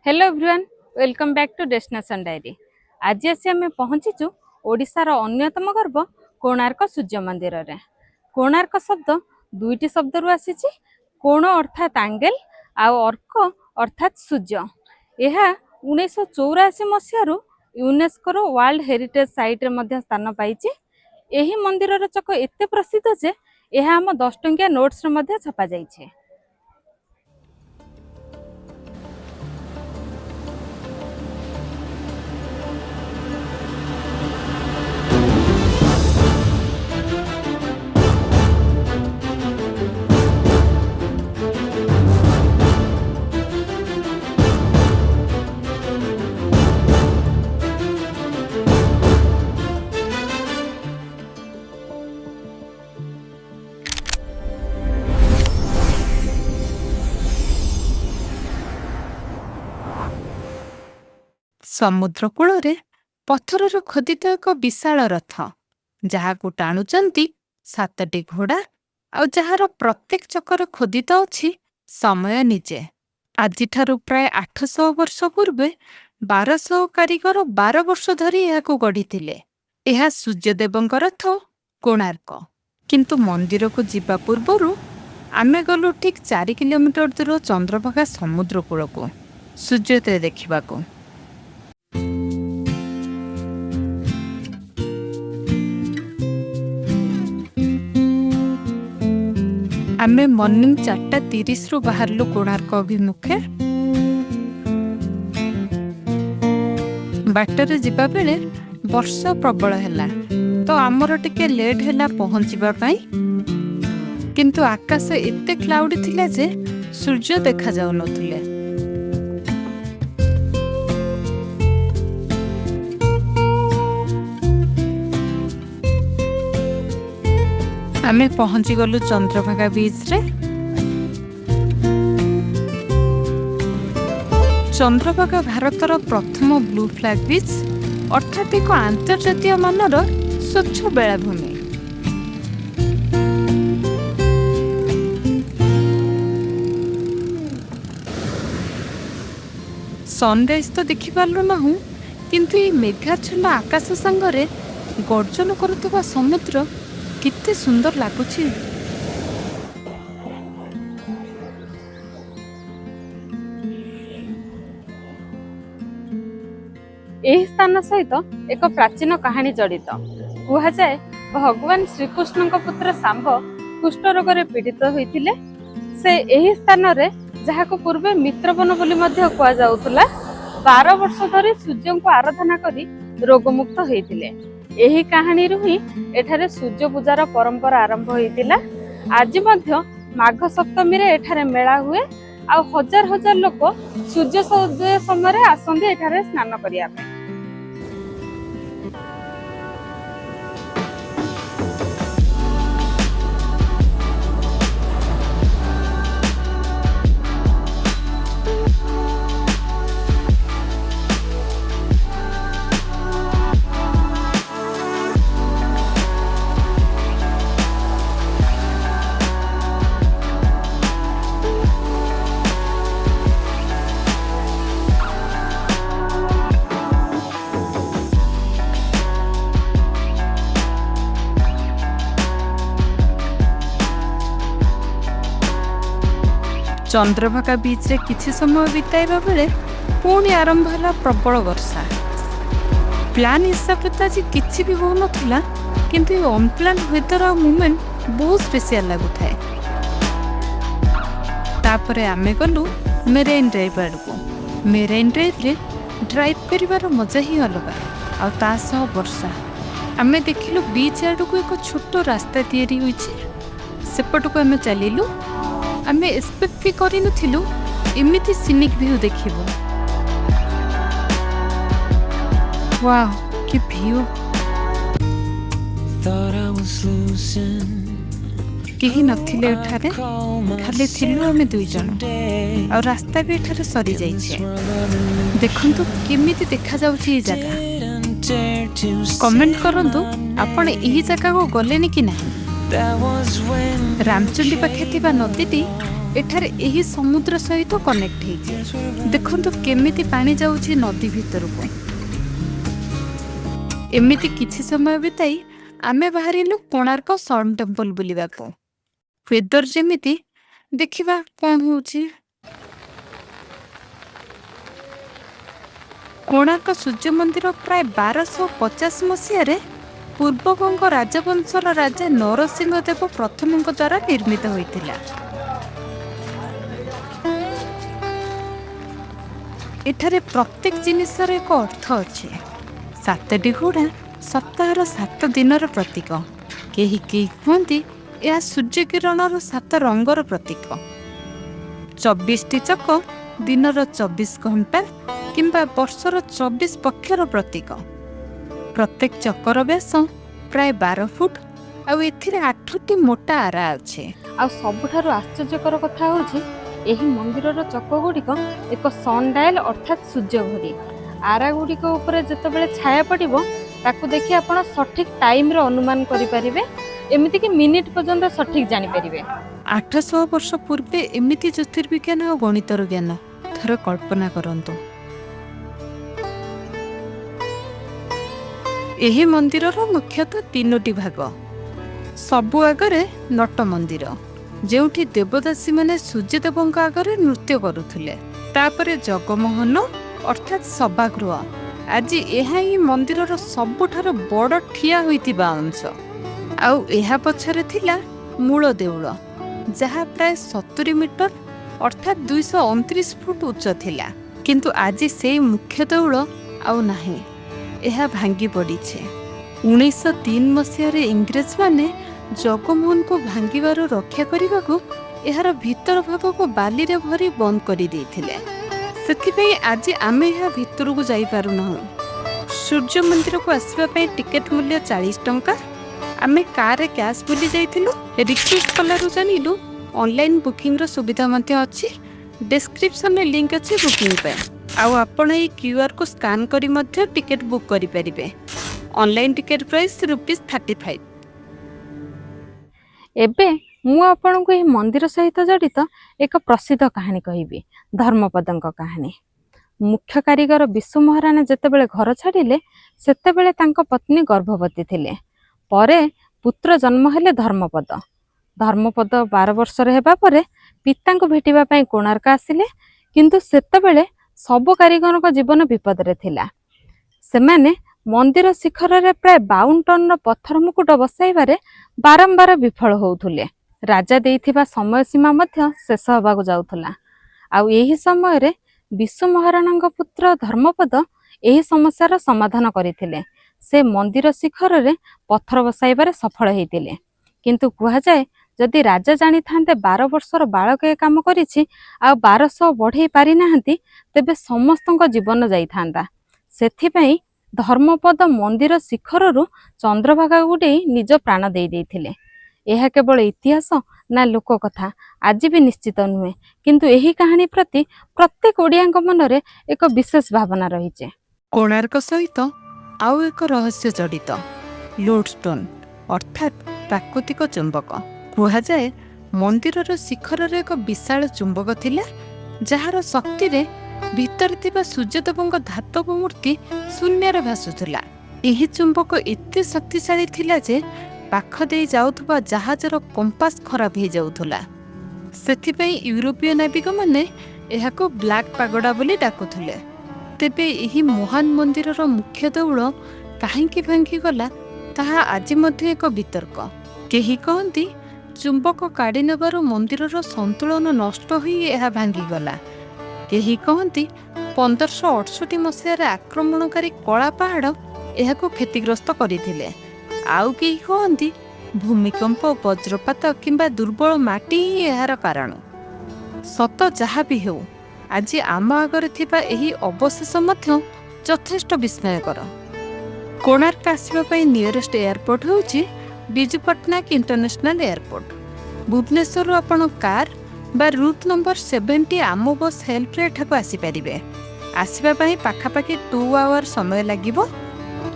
Hello everyone, welcome back to Destination Diary. ଆଜି ଆସି ଆମେ ପହଞ୍ଚିଛୁ ଓଡ଼ିଶାର ଅନ୍ୟତମ ଗର୍ବ କୋଣାର୍କ ସୂର୍ଯ୍ୟ ମନ୍ଦିରରେ। କୋଣାର୍କ ଶବ୍ଦ ଦୁଇଟି ଶବ୍ଦରୁ ଆସିଛି। କୋଣ ଅର୍ଥାତ୍ ଆଙ୍ଗେଲ ଆଉ ଅର୍କ ଅର୍ଥାତ୍ ସୂର୍ଯ୍ୟ। ଏହା 1984 ମସିହାରୁ ୟୁନେସ୍କୋର ୱାର୍ଲଡ ହେରିଟେଜ୍ ସାଇଟ୍ରେ ମଧ୍ୟ ସ୍ଥାନ ପାଇଛି। ଏହି ମନ୍ଦିରର ଚକ ଏତେ ପ୍ରସିଦ୍ଧ ଯେ ଏହା ଆମ 10 ଟଙ୍କିଆ ନୋଟ୍ସରେ ମଧ୍ୟ ଛପାଯାଇଛି। ସମୁଦ୍ର କୂଳରେ ପଥରରୁ ଖୋଦିତ ଏକ ବିଶାଳ ରଥ, ଯାହାକୁ ଟାଣୁଛନ୍ତି ସାତଟି ଘୋଡ଼ା ଆଉ ଯାହାର ପ୍ରତ୍ୟେକ ଚକରେ ଖୋଦିତ ଅଛି ସମୟ ନିଜେ। ଆଜିଠାରୁ ପ୍ରାୟ 800 ବର୍ଷ ପୂର୍ବେ 1200 କାରିଗର 12 ବର୍ଷ ଧରି ଏହାକୁ ଗଢ଼ିଥିଲେ। ଏହା ସୂର୍ଯ୍ୟଦେବଙ୍କ ରଥ କୋଣାର୍କ। କିନ୍ତୁ ମନ୍ଦିରକୁ ଯିବା ପୂର୍ବରୁ ଆମେ ଗଲୁ ଠିକ୍ 4 କିଲୋମିଟର ଦୂର ଚନ୍ଦ୍ରଭାଗା ସମୁଦ୍ର କୂଳକୁ ସୂର୍ଯ୍ୟୋଦୟ ଦେଖିବାକୁ। ଆମେ ମର୍ଣ୍ଣିଂ 4:30ରୁ ବାହାରିଲୁ କୋଣାର୍କ ଅଭିମୁଖେ। ବାଟରେ ଯିବାବେଳେ ବର୍ଷା ପ୍ରବଳ ହେଲା, ତ ଆମର ଟିକେ ଲେଟ୍ ହେଲା ପହଞ୍ଚିବା ପାଇଁ। କିନ୍ତୁ ଆକାଶ ଏତେ କ୍ଲାଉଡି ଥିଲା ଯେ ସୂର୍ଯ୍ୟ ଦେଖାଯାଉନଥିଲେ। ଆମେ ପହଞ୍ଚିଗଲୁ ଚନ୍ଦ୍ରଭାଗା ବିଚ୍ରେ। ଚନ୍ଦ୍ରଭାଗା ଭାରତର ପ୍ରଥମ ବ୍ଲୁ ଫ୍ଲାଗ୍ ବିଚ୍, ଅର୍ଥାତ୍ ଏକ ଆନ୍ତର୍ଜାତୀୟ ମାନର ସ୍ୱଚ୍ଛ ବେଳାଭୂମି। ସନରାଇଜ୍ ତ ଦେଖିପାରିଲୁ ନାହୁଁ, କିନ୍ତୁ ଏଇ ମେଘାଚ୍ଛନ୍ନ ଆକାଶ ସାଙ୍ଗରେ ଗର୍ଜନ କରୁଥିବା ସମୁଦ୍ର କେତେ ସୁନ୍ଦର ଲାଗୁଛି! ଏହି ସ୍ଥାନ ସହିତ ଏକ ପ୍ରାଚୀନ କାହାଣୀ ଜଡ଼ିତ। କୁହାଯାଏ, ଭଗବାନ ଶ୍ରୀକୃଷ୍ଣଙ୍କ ପୁତ୍ର ଶାମ୍ବ କୁଷ୍ଠ ରୋଗରେ ପୀଡ଼ିତ ହୋଇଥିଲେ। ସେ ଏହି ସ୍ଥାନରେ, ଯାହାକୁ ପୂର୍ବେ ମିତ୍ରବନ ବୋଲି ମଧ୍ୟ କୁହାଯାଉଥିଲା, 12 ବର୍ଷ ଧରି ସୂର୍ଯ୍ୟଙ୍କୁ ଆରାଧନା କରି ରୋଗମୁକ୍ତ ହୋଇଥିଲେ। ଏହି କାହାଣୀରୁ ହିଁ ଏଠାରେ ସୂର୍ଯ୍ୟ ପୂଜାର ପରମ୍ପରା ଆରମ୍ଭ ହୋଇଥିଲା। ଆଜି ମଧ୍ୟ ମାଘ ସପ୍ତମୀରେ ଏଠାରେ ମେଳା ହୁଏ ଆଉ ହଜାର ହଜାର ଲୋକ ସୂର୍ଯ୍ୟୋଦୟ ସମୟରେ ଆସନ୍ତି ଏଠାରେ ସ୍ନାନ କରିବା ପାଇଁ। ଚନ୍ଦ୍ରଭାଗା ବିଚ୍ରେ କିଛି ସମୟ ବିତାଇବା ବେଳେ ପୁଣି ଆରମ୍ଭ ହେଲା ପ୍ରବଳ ବର୍ଷା। ପ୍ଲାନ୍ ହିସାବରେ ତ ଆଜି କିଛି ବି ହେଉନଥିଲା, କିନ୍ତୁ ଏ ଅନପ୍ଲାନ୍ ୱେଦର ଆଉ ମୁମେଣ୍ଟ ବହୁତ ସ୍ପେଶିଆଲ ଲାଗୁଥାଏ। ତାପରେ ଆମେ ଗଲୁ ମେରାଇନ୍ ଡ୍ରାଇଭ୍ ଆଡ଼କୁ। ମେରାଇନ୍ ଡ୍ରାଇଭ୍ରେ ଡ୍ରାଇଭ୍ କରିବାର ମଜା ହିଁ ଅଲଗା, ଆଉ ତା ସହ ବର୍ଷା। ଆମେ ଦେଖିଲୁ ବିଚ୍ ଆଡ଼କୁ ଏକ ଛୋଟ ରାସ୍ତା ତିଆରି ହୋଇଛି। ସେପଟକୁ ଆମେ ଚାଲିଲୁ। ଆମେ ଏକ୍ସପେକ୍ଟ ବି କରିନଥିଲୁ ଏମିତି ସିନିକ୍ ଭ୍ୟୁ ଦେଖିବୁ। ୱାଓ, କି view! Thought I was losing. କେହି ନଥିଲେ ଏଠାରେ, ଖାଲି ଥିଲୁ ଆମେ ଦୁଇ ଜଣ। ଆଉ ରାସ୍ତା ବି ଏଠାରେ ସରିଯାଇଛି। ଦେଖନ୍ତୁ କେମିତି ଦେଖାଯାଉଛି ଏଇ ଜାଗା। କମେଣ୍ଟ କରନ୍ତୁ, ଆପଣ ଏହି ଜାଗାକୁ ଗଲେନି କି ନାହିଁ। That was when Ramchandi ପାଖେ ଥିବା ନଦୀଟି ଏଠାରେ ଏହି ସମୁଦ୍ର ସହିତ କନେକ୍ଟ ହେଇଛି। ଦେଖନ୍ତୁ କେମିତି ପାଣି ଯାଉଛି ନଦୀ ଭିତରକୁ। ଏମିତି କିଛି ସମୟ ବିତାଇ ଆମେ ବାହାରିଲୁ କୋଣାର୍କ ସନ୍ ଟେମ୍ପଲ ବୁଲିବାକୁ। ୱେଦର ଯେମିତି, ଦେଖିବା କ'ଣ ହେଉଛି। କୋଣାର୍କ ସୂର୍ଯ୍ୟ ମନ୍ଦିର ପ୍ରାୟ 1250 ମସିହାରେ ପୂର୍ବଗଙ୍ଗ ରାଜବଂଶର ରାଜା ନରସିଂହ ଦେବ ପ୍ରଥମଙ୍କ ଦ୍ୱାରା ନିର୍ମିତ ହୋଇଥିଲା। ଏଠାରେ ପ୍ରତ୍ୟେକ ଜିନିଷର ଏକ ଅର୍ଥ ଅଛି। ସାତଟି ଘୋଡ଼ା ସପ୍ତାହର 7 ଦିନର ପ୍ରତୀକ। କେହି କେହି କୁହନ୍ତି ଏହା ସୂର୍ଯ୍ୟକିରଣର ସାତ ରଙ୍ଗର ପ୍ରତୀକ। 24ଟି ଚକ ଦିନର 24 ଘଣ୍ଟା କିମ୍ବା ବର୍ଷର 24 ପକ୍ଷର ପ୍ରତୀକ। ପ୍ରତ୍ୟେକ ଚକର ବ୍ୟାସ ପ୍ରାୟ 12 ଫୁଟ ଆଉ ଏଥିରେ ଆଠଟି ମୋଟା ଆରା ଅଛି। ଆଉ ସବୁଠାରୁ ଆଶ୍ଚର୍ଯ୍ୟକର କଥା ହେଉଛି, ଏହି ମନ୍ଦିରର ଚକ ଗୁଡ଼ିକ ଏକ ସନ୍ ଡାଏଲ୍, ଅର୍ଥାତ୍ ସୂର୍ଯ୍ୟ ଘଡ଼ି। ଆରା ଗୁଡ଼ିକ ଉପରେ ଯେତେବେଳେ ଛାୟା ପଡ଼ିବ, ତାକୁ ଦେଖି ଆପଣ ସଠିକ୍ ଟାଇମ୍ର ଅନୁମାନ କରିପାରିବେ, ଏମିତିକି ମିନିଟ୍ ପର୍ଯ୍ୟନ୍ତ ସଠିକ୍ ଜାଣିପାରିବେ। 800 ବର୍ଷ ପୂର୍ବେ ଏମିତି ଜ୍ୟୋତିର୍ବିଜ୍ଞାନ ଆଉ ଗଣିତର ଜ୍ଞାନ, ଥରେ କଳ୍ପନା କରନ୍ତୁ। ଏହି ମନ୍ଦିରର ମୁଖ୍ୟତଃ ତିନୋଟି ଭାଗ। ସବୁ ଆଗରେ ନଟ ମନ୍ଦିର, ଯେଉଁଠି ଦେବଦାସୀମାନେ ସୂର୍ଯ୍ୟଦେବଙ୍କ ଆଗରେ ନୃତ୍ୟ କରୁଥିଲେ। ତାପରେ ଜଗମୋହନ, ଅର୍ଥାତ୍ ସଭାଗୃହ। ଆଜି ଏହା ହିଁ ମନ୍ଦିରର ସବୁଠାରୁ ବଡ଼ ଠିଆ ହୋଇଥିବା ଅଂଶ। ଆଉ ଏହା ପଛରେ ଥିଲା ମୂଳ ଦେଉଳ, ଯାହା ପ୍ରାୟ 70 ମିଟର, ଅର୍ଥାତ୍ 229 ଫୁଟ ଉଚ୍ଚ ଥିଲା। କିନ୍ତୁ ଆଜି ସେଇ ମୁଖ୍ୟ ଦେଉଳ ଆଉ ନାହିଁ, ଏହା ଭାଙ୍ଗି ପଡ଼ିଛି। 1903 ମସିହାରେ ଇଂରେଜମାନେ ଜଗମୋହନକୁ ଭାଙ୍ଗିବାରୁ ରକ୍ଷା କରିବାକୁ ଏହାର ଭିତର ଭାଗକୁ ବାଲିରେ ଭରି ବନ୍ଦ କରିଦେଇଥିଲେ। ସେଥିପାଇଁ ଆଜି ଆମେ ଏହା ଭିତରକୁ ଯାଇପାରୁନାହୁଁ। ସୂର୍ଯ୍ୟ ମନ୍ଦିରକୁ ଆସିବା ପାଇଁ ଟିକେଟ୍ ମୂଲ୍ୟ 40 ଟଙ୍କା। ଆମେ କାରରେ କ୍ୟାସ୍ ଭୁଲି ଯାଇଥିଲୁ। ରିକ୍ୱେଷ୍ଟ କଲାରୁ ଜାଣିଲୁ ଅନଲାଇନ୍ ବୁକିଂର ସୁବିଧା ମଧ୍ୟ ଅଛି। ଡେସ୍କ୍ରିପସନରେ ଲିଙ୍କ୍ ଅଛି ବୁକିଂ ପାଇଁ। ଆଉ ଆପଣ ଏଇ କ୍ୟୁଆର୍କୁ ସ୍କାନ୍ କରି ମଧ୍ୟ ଟିକେଟ୍ ବୁକ୍ କରିପାରିବେ। Online ticket price ₹35। ଏବେ ମୁଁ ଆପଣଙ୍କୁ ଏହି ମନ୍ଦିର ସହିତ ଜଡ଼ିତ ଏକ ପ୍ରସିଦ୍ଧ କାହାଣୀ କହିବି, ଧର୍ମପଦଙ୍କ କାହାଣୀ। ମୁଖ୍ୟ କାରିଗର ବିଶୁ ମହାରାଣା ଯେତେବେଳେ ଘର ଛାଡ଼ିଲେ, ସେତେବେଳେ ତାଙ୍କ ପତ୍ନୀ ଗର୍ଭବତୀ ଥିଲେ। ପରେ ପୁତ୍ର ଜନ୍ମ ହେଲେ ଧର୍ମପଦ। ଧର୍ମପଦ 12 ବର୍ଷର ହେବା ପରେ ପିତାଙ୍କୁ ଭେଟିବା ପାଇଁ କୋଣାର୍କ ଆସିଲେ। କିନ୍ତୁ ସେତେବେଳେ ସବୁ କାରିଗରଙ୍କ ଜୀବନ ବିପଦରେ ଥିଲା। ସେମାନେ ମନ୍ଦିର ଶିଖରରେ ପ୍ରାୟ 52 ଟନ୍ର ପଥର ମୁକୁଟ ବସାଇବାରେ ବାରମ୍ବାର ବିଫଳ ହେଉଥିଲେ। ରାଜା ଦେଇଥିବା ସମୟ ସୀମା ମଧ୍ୟ ଶେଷ ହେବାକୁ ଯାଉଥିଲା। ଆଉ ଏହି ସମୟରେ ବିଶୁ ମହାରଣାଙ୍କ ପୁତ୍ର ଧର୍ମପଦ ଏହି ସମସ୍ୟାର ସମାଧାନ କରିଥିଲେ। ସେ ମନ୍ଦିର ଶିଖରରେ ପଥର ବସାଇବାରେ ସଫଳ ହେଇଥିଲେ। କିନ୍ତୁ କୁହାଯାଏ, ଯଦି ରାଜା ଜାଣିଥାନ୍ତେ 12 ବର୍ଷର ବାଳକ ଏ କାମ କରିଛି ଆଉ 1200 ବଢ଼େଇ ପାରିନାହାନ୍ତି, ତେବେ ସମସ୍ତଙ୍କ ଜୀବନ ଯାଇଥାନ୍ତା। ସେଥିପାଇଁ ଧର୍ମପଦ ମନ୍ଦିର ଶିଖରରୁ ଚନ୍ଦ୍ରଭାଗାକୁ ଡେଇଁ ନିଜ ପ୍ରାଣ ଦେଇ ଦେଇଥିଲେ। ଏହା କେବଳ ଇତିହାସ ନା ଲୋକକଥା, ଆଜି ବି ନିଶ୍ଚିତ ନୁହେଁ। କିନ୍ତୁ ଏହି କାହାଣୀ ପ୍ରତି ପ୍ରତ୍ୟେକ ଓଡ଼ିଆଙ୍କ ମନରେ ଏକ ବିଶେଷ ଭାବନା ରହିଛି। କୋଣାର୍କ ସହିତ ଆଉ ଏକ ରହସ୍ୟ ଜଡ଼ିତ, ଲୋଡଷ୍ଟୋନ୍, ଅର୍ଥାତ୍ ପ୍ରାକୃତିକ ଚୁମ୍ବକ। କୁହାଯାଏ ମନ୍ଦିରର ଶିଖରରେ ଏକ ବିଶାଳ ଚୁମ୍ବକ ଥିଲା, ଯାହାର ଶକ୍ତିରେ ଭିତରେ ଥିବା ସୂର୍ଯ୍ୟଦେବଙ୍କ ଧାତବ ମୂର୍ତ୍ତି ଶୂନ୍ୟରେ ଭାସୁଥିଲା। ଏହି ଚୁମ୍ବକ ଏତେ ଶକ୍ତିଶାଳୀ ଥିଲା ଯେ ପାଖ ଦେଇ ଯାଉଥିବା ଜାହାଜର କମ୍ପାସ ଖରାପ ହେଇଯାଉଥିଲା। ସେଥିପାଇଁ ୟୁରୋପୀୟ ନାବିକମାନେ ଏହାକୁ ବ୍ଲାକ୍ ପାଗୋଡା ବୋଲି ଡାକୁଥିଲେ। ତେବେ ଏହି ମହାନ ମନ୍ଦିରର ମୁଖ୍ୟ ଦେଉଳ କାହିଁକି ଭାଙ୍ଗିଗଲା, ତାହା ଆଜି ମଧ୍ୟ ଏକ ବିତର୍କ। କେହି କହନ୍ତି ଚୁମ୍ବକ କାଢ଼ି ନେବାରୁ ମନ୍ଦିରର ସନ୍ତୁଳନ ନଷ୍ଟ ହୋଇ ଏହା ଭାଙ୍ଗିଗଲା। କେହି କହନ୍ତି 1568 ମସିହାରେ ଆକ୍ରମଣକାରୀ କଳା ପାହାଡ଼ ଏହାକୁ କ୍ଷତିଗ୍ରସ୍ତ କରିଥିଲେ। ଆଉ କେହି କହନ୍ତି ଭୂମିକମ୍ପ, ବଜ୍ରପାତ କିମ୍ବା ଦୁର୍ବଳ ମାଟି ହିଁ ଏହାର କାରଣ। ସତ ଯାହା ବି ହେଉ, ଆଜି ଆମ ଆଗରେ ଥିବା ଏହି ଅବଶେଷ ମଧ୍ୟ ଯଥେଷ୍ଟ ବିସ୍ମୟକର। କୋଣାର୍କ ଆସିବା ପାଇଁ ନିୟରେଷ୍ଟ ଏୟାରପୋର୍ଟ ହେଉଛି ବିଜୁ ପଟ୍ଟନାୟକ ଇଣ୍ଟରନ୍ୟାସନାଲ ଏୟାରପୋର୍ଟ। ଭୁବନେଶ୍ୱରରୁ ଆପଣ କାର୍ ବା ରୁଟ୍ ନମ୍ବର 70 ଆମ ବସ୍ ହେଲ୍ପରେ ଏଠାକୁ ଆସିପାରିବେ। ଆସିବା ପାଇଁ ପାଖାପାଖି 2 ଆୱାର ସମୟ ଲାଗିବ।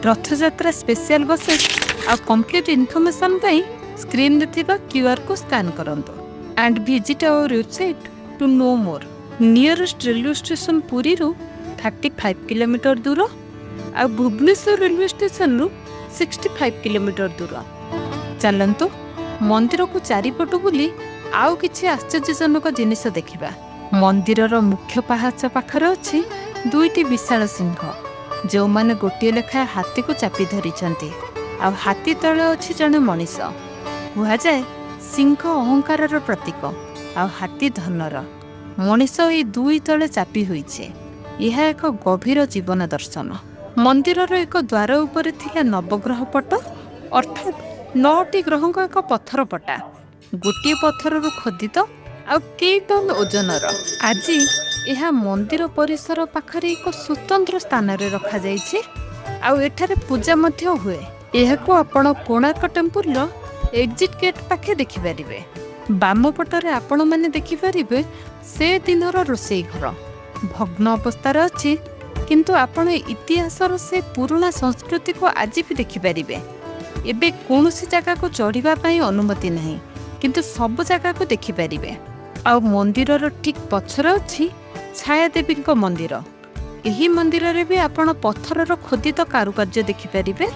ରଥଯାତ୍ରା ସ୍ପେଶିଆଲ ବସେସ୍ ଆଉ କମ୍ପ୍ଲିଟ୍ ଇନଫର୍ମେସନ୍ ପାଇଁ ସ୍କ୍ରିନ୍ରେ ଥିବା କ୍ୟୁଆର୍କୁ ସ୍କାନ୍ କରନ୍ତୁ। And visit our website to know more. Nearest railway station ପୁରୀରୁ 35 କିଲୋମିଟର ଦୂର ଆଉ ଭୁବନେଶ୍ୱର ରେଲୱେ ଷ୍ଟେସନରୁ 65 କିଲୋମିଟର ଦୂର। ଚାଲନ୍ତୁ, ମନ୍ଦିରକୁ ଚାରିପଟୁ ବୁଲି ଆଉ କିଛି ଆଶ୍ଚର୍ଯ୍ୟଜନକ ଜିନିଷ ଦେଖିବା। ମନ୍ଦିରର ମୁଖ୍ୟ ପାହାଚ ପାଖରେ ଅଛି ଦୁଇଟି ବିଶାଳ ସିଂହ, ଯେଉଁମାନେ ଗୋଟିଏ ଲେଖାଏଁ ହାତୀକୁ ଚାପି ଧରିଛନ୍ତି ଆଉ ହାତୀ ତଳେ ଅଛି ଜଣେ ମଣିଷ। କୁହାଯାଏ, ସିଂହ ଅହଙ୍କାରର ପ୍ରତୀକ ଆଉ ହାତୀ ଧନର। ମଣିଷ ଏଇ ଦୁଇ ତଳେ ଚାପି ହୋଇଛି। ଏହା ଏକ ଗଭୀର ଜୀବନ ଦର୍ଶନ। ମନ୍ଦିରର ଏକ ଦ୍ୱାର ଉପରେ ଥିଲା ନବଗ୍ରହ ପଟ, ଅର୍ଥାତ୍ ନଅଟି ଗ୍ରହଙ୍କ ଏକ ପଥର ପଟା, ଗୋଟିଏ ପଥରରୁ ଖୋଦିତ ଆଉ କେଇ ଟନ୍ ଓଜନର। ଆଜି ଏହା ମନ୍ଦିର ପରିସର ପାଖରେ ଏକ ସ୍ୱତନ୍ତ୍ର ସ୍ଥାନରେ ରଖାଯାଇଛି ଆଉ ଏଠାରେ ପୂଜା ମଧ୍ୟ ହୁଏ। ଏହାକୁ ଆପଣ କୋଣାର୍କ ଟେମ୍ପୁଲର ଏକ୍ଜିଟ୍ ଗେଟ୍ ପାଖେ ଦେଖିପାରିବେ। ବାମ ପଟରେ ଆପଣମାନେ ଦେଖିପାରିବେ ସେ ଦିନର ରୋଷେଇ ଘର। ଭଗ୍ନ ଅବସ୍ଥାରେ ଅଛି, କିନ୍ତୁ ଆପଣ ଇତିହାସର ସେ ପୁରୁଣା ସଂସ୍କୃତିକୁ ଆଜି ବି ଦେଖିପାରିବେ। ଏବେ କୌଣସି ଜାଗାକୁ ଚଢ଼ିବା ପାଇଁ ଅନୁମତି ନାହିଁ, କିନ୍ତୁ ସବୁ ଜାଗାକୁ ଦେଖିପାରିବେ। ଆଉ ମନ୍ଦିରର ଠିକ୍ ପଛରେ ଅଛି ଛାୟାଦେବୀଙ୍କ ମନ୍ଦିର। ଏହି ମନ୍ଦିରରେ ବି ଆପଣ ପଥରର ଖୋଦିତ କାରୁକାର୍ଯ୍ୟ ଦେଖିପାରିବେ।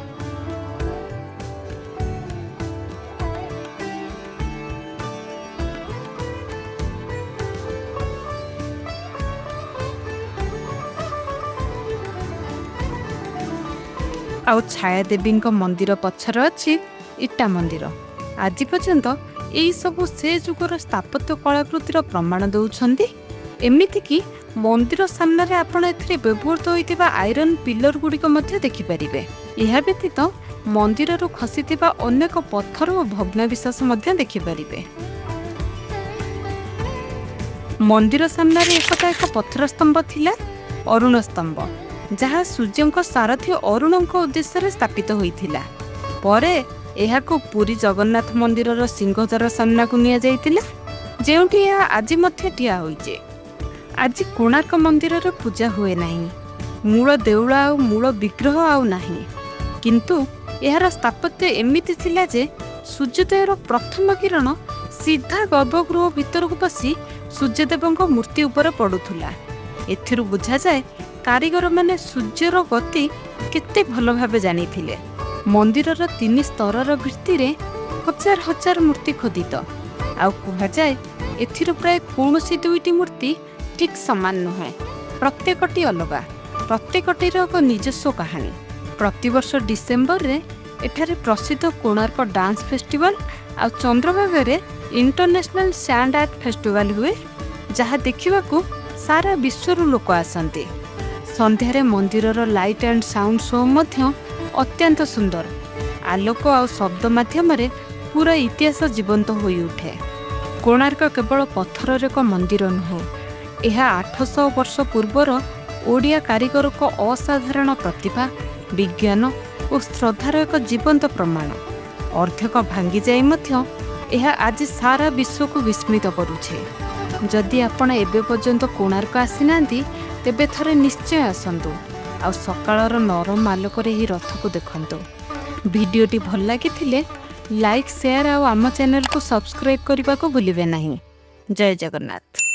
ଆଉ ଛାୟାଦେବୀଙ୍କ ମନ୍ଦିର ପଛରେ ଅଛି ଇଟା ମନ୍ଦିର। ଆଜି ପର୍ଯ୍ୟନ୍ତ ଏଇସବୁ ସେ ଯୁଗର ସ୍ଥାପତ୍ୟ କଳାକୃତିର ପ୍ରମାଣ ଦେଉଛନ୍ତି। ଏମିତିକି ମନ୍ଦିର ସାମ୍ନାରେ ଆପଣ ଏଥିରେ ବ୍ୟବହୃତ ହୋଇଥିବା ଆଇରନ୍ ପିଲର ଗୁଡ଼ିକ ମଧ୍ୟ ଦେଖିପାରିବେ। ଏହା ବ୍ୟତୀତ ମନ୍ଦିରରୁ ଖସିଥିବା ଅନେକ ପଥର ଓ ଭଗ୍ନାବଶେଷ ମଧ୍ୟ ଦେଖିପାରିବେ। ମନ୍ଦିର ସାମ୍ନାରେ ଏକଦା ଏକ ପଥର ସ୍ତମ୍ଭ ଥିଲା, ଅରୁଣ ସ୍ତମ୍ଭ, ଯାହା ସୂର୍ଯ୍ୟଙ୍କ ସାରଥୀ ଅରୁଣଙ୍କ ଉଦ୍ଦେଶ୍ୟରେ ସ୍ଥାପିତ ହୋଇଥିଲା। ପରେ ଏହାକୁ ପୁରୀ ଜଗନ୍ନାଥ ମନ୍ଦିରର ସିଂହଦ୍ୱାର ସାମ୍ନାକୁ ନିଆଯାଇଥିଲା, ଯେଉଁଠି ଏହା ଆଜି ମଧ୍ୟ ଠିଆ ହୋଇଛି। ଆଜି କୋଣାର୍କ ମନ୍ଦିରରେ ପୂଜା ହୁଏ ନାହିଁ। ମୂଳ ଦେଉଳ ଆଉ ମୂଳ ବିଗ୍ରହ ଆଉ ନାହିଁ, କିନ୍ତୁ ଏହାର ସ୍ଥାପତ୍ୟ ଏମିତି ଥିଲା ଯେ ସୂର୍ଯ୍ୟୋଦୟର ପ୍ରଥମ କିରଣ ସିଧା ଗର୍ଭଗୃହ ଭିତରକୁ ପଶି ସୂର୍ଯ୍ୟଦେବଙ୍କ ମୂର୍ତ୍ତି ଉପରେ ପଡୁଥିଲା। ଏଥିରୁ ବୁଝାଯାଏ, କାରିଗରମାନେ ସୂର୍ଯ୍ୟର ଗତି କେତେ ଭଲ ଭାବେ ଜାଣିଥିଲେ। ମନ୍ଦିରର ତିନି ସ୍ତରର ଭିତ୍ତିରେ ହଜାର ହଜାର ମୂର୍ତ୍ତି ଖୋଦିତ ଆଉ କୁହାଯାଏ, ଏଥିରୁ ପ୍ରାୟ କୌଣସି ଦୁଇଟି ମୂର୍ତ୍ତି ଠିକ୍ ସମାନ ନୁହେଁ। ପ୍ରତ୍ୟେକଟି ଅଲଗା, ପ୍ରତ୍ୟେକଟିର ଏକ ନିଜସ୍ୱ କାହାଣୀ। ପ୍ରତିବର୍ଷ ଡିସେମ୍ବରରେ ଏଠାରେ ପ୍ରସିଦ୍ଧ କୋଣାର୍କ ଡାନ୍ସ ଫେଷ୍ଟିଭାଲ ଆଉ ଚନ୍ଦ୍ରଭାଗାରେ ଇଣ୍ଟରନ୍ୟାସନାଲ ସ୍ୟାଣ୍ଡ ଆର୍ଟ ଫେଷ୍ଟିଭାଲ ହୁଏ, ଯାହା ଦେଖିବାକୁ ସାରା ବିଶ୍ୱରୁ ଲୋକ ଆସନ୍ତି। ସନ୍ଧ୍ୟାରେ ମନ୍ଦିରର ଲାଇଟ୍ ଆଣ୍ଡ ସାଉଣ୍ଡ ଶୋ ମଧ୍ୟ ଅତ୍ୟନ୍ତ ସୁନ୍ଦର। ଆଲୋକ ଆଉ ଶବ୍ଦ ମାଧ୍ୟମରେ ପୁରା ଇତିହାସ ଜୀବନ୍ତ ହୋଇଉଠେ। କୋଣାର୍କ କେବଳ ପଥରର ଏକ ମନ୍ଦିର ନୁହେଁ, ଏହା 800 ବର୍ଷ ପୂର୍ବର ଓଡ଼ିଆ କାରିଗରଙ୍କ ଅସାଧାରଣ ପ୍ରତିଭା, ବିଜ୍ଞାନ ଓ ଶ୍ରଦ୍ଧାର ଏକ ଜୀବନ୍ତ ପ୍ରମାଣ। ଅର୍ଦ୍ଧେକ ଭାଙ୍ଗିଯାଇ ମଧ୍ୟ ଏହା ଆଜି ସାରା ବିଶ୍ୱକୁ ବିସ୍ମିତ କରୁଛି। ଯଦି ଆପଣ ଏବେ ପର୍ଯ୍ୟନ୍ତ କୋଣାର୍କ ଆସିନାହାନ୍ତି, ତେବେ ଥରେ ନିଶ୍ଚୟ ଆସନ୍ତୁ ଆଉ ସକାଳର ନରମ ଆଲୋକରେ ଏହି ରଥକୁ ଦେଖନ୍ତୁ। ଭିଡ଼ିଓଟି ଭଲ ଲାଗିଥିଲେ ଲାଇକ୍, ସେୟାର ଆଉ ଆମ ଚ୍ୟାନେଲକୁ ସବସ୍କ୍ରାଇବ୍ କରିବାକୁ ଭୁଲିବେ ନାହିଁ। ଜୟ ଜଗନ୍ନାଥ।